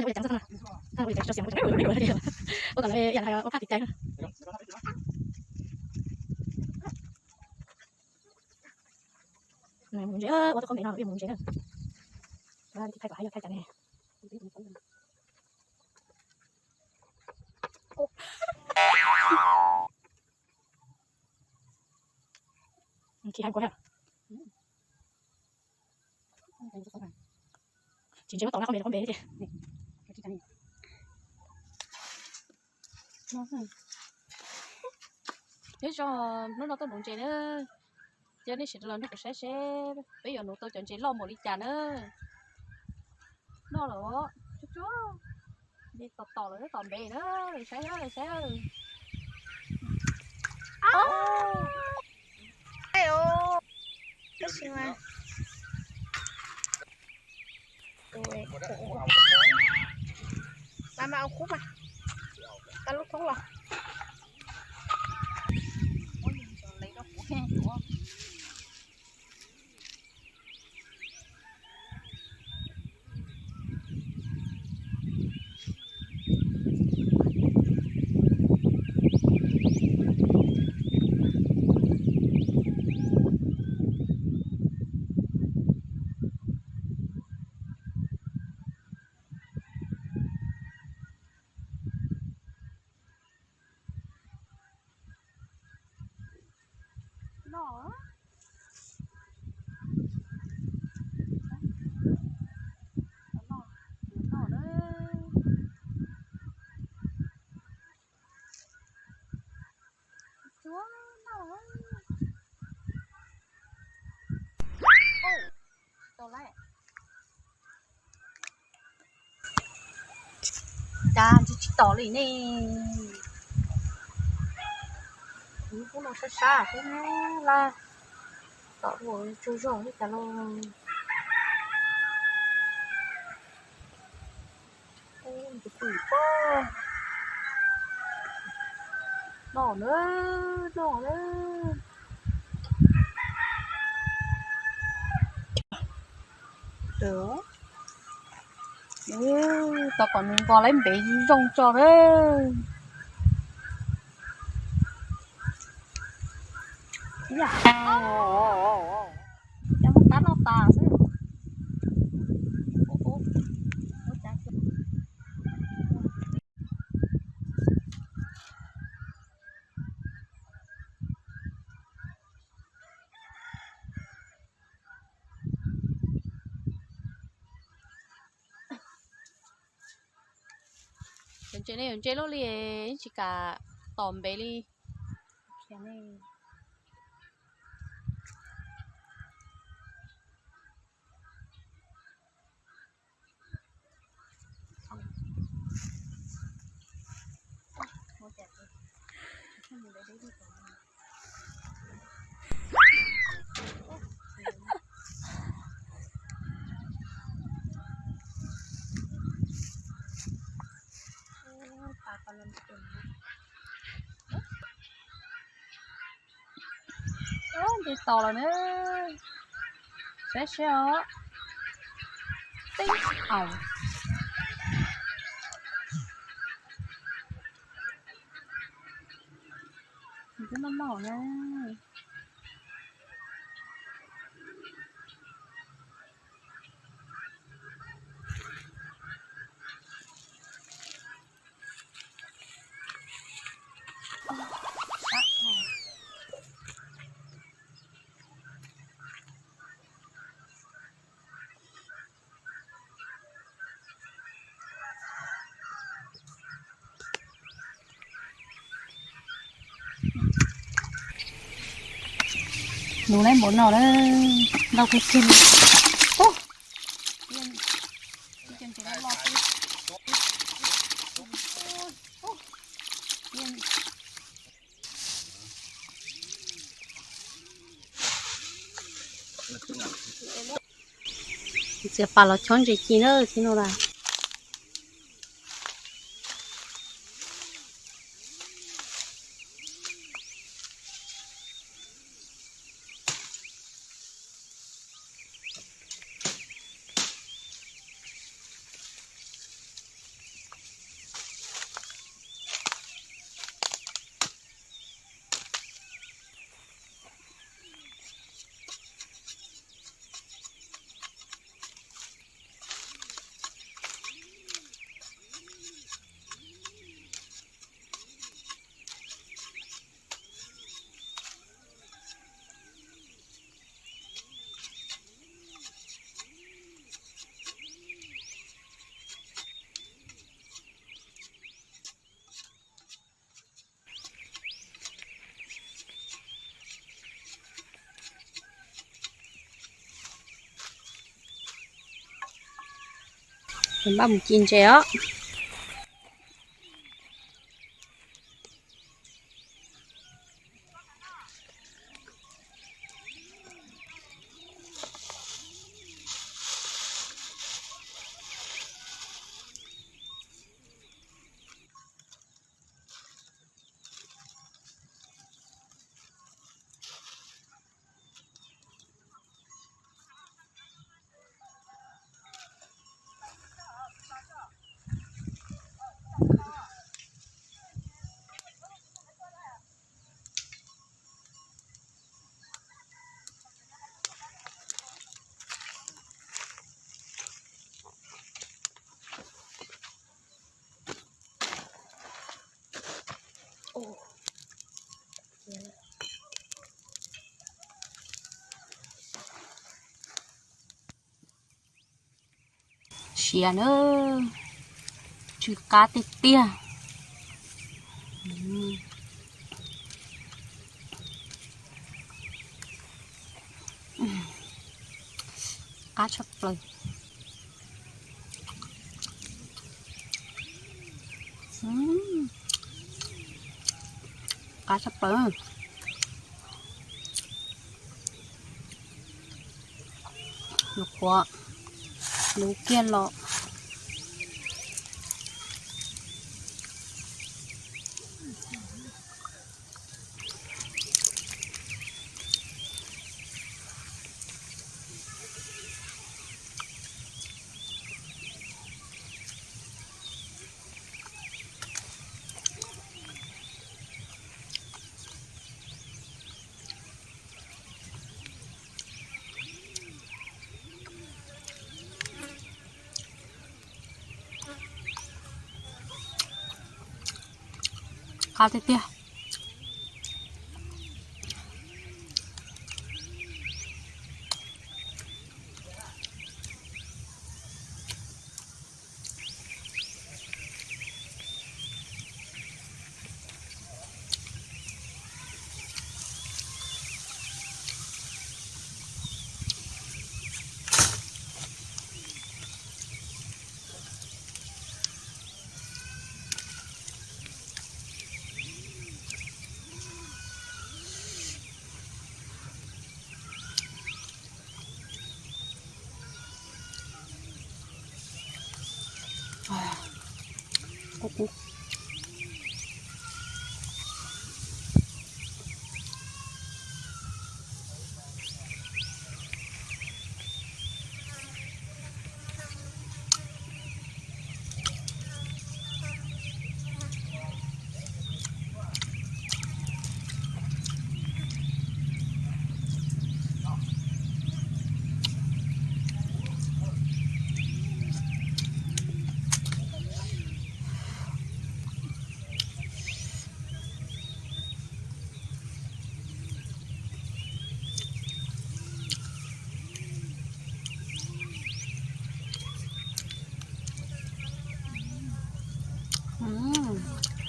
Ua li cas txog na, ua li cas tsis tau xiam, ua kom lawv yam lawv ua phaj tiv cai. Mus ntses, ua tau qhov npe no mus ntses na. Thaij kom hais yog thaij cas ne. Tsis hais kuv. Tsis ntse muab tau na qhov npe, qhov npe tiag. Nyob zoo, hnub no tuaj nuv ntses na. Cia nej sawv daws los nrog kuv saib seb peb yuav nuv tau cov ntses loj npaum li cas na. Noj los tsuag tsuag, tom tom lawm tom npe na, saib saib. Mas mas au khub mas, tau lub thoob los. Noj, noj na. Tsuag noj. Tau lawm. Cas ntsis tsis tom li ne. Kuv lub qub no sab sab xwb na, laj tom ua tsaug zog li cas lauj. Tus pwm pob no na, no na. Tau kom nws nqos laib npev zoo tso na. Cas muab qab noj tas xwb. Ntses ne, ntses loj li, tsis kam tom npev li. Ntses tom lawm na. Saib seb os. Tib aus. Nws twb noj noj na. Nuv lawm npaum no lawm, ntau kawg kiag li. Txiav pas los chob ntses ci na, txiv no las. Npaj mus ci ntses os. Siav na, tsw qab tiag tiag. Qab tshaj plaws. Qab tshaj plaws. Nws qhuav, nws kiag los. Qab tiag tiag.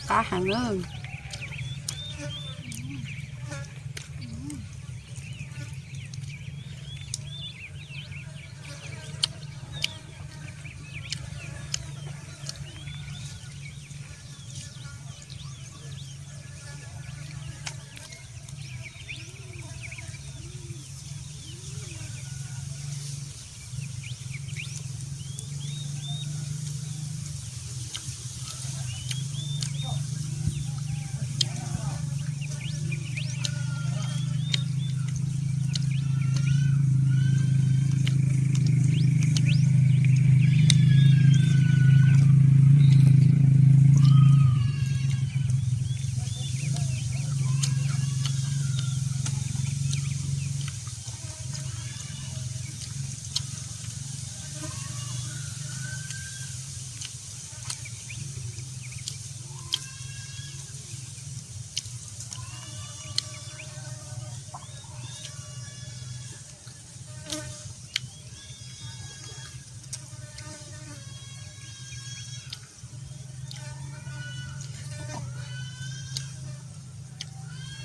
Qab heev na.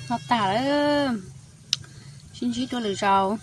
No tag lawm, sib ntsib dua lwm zaus.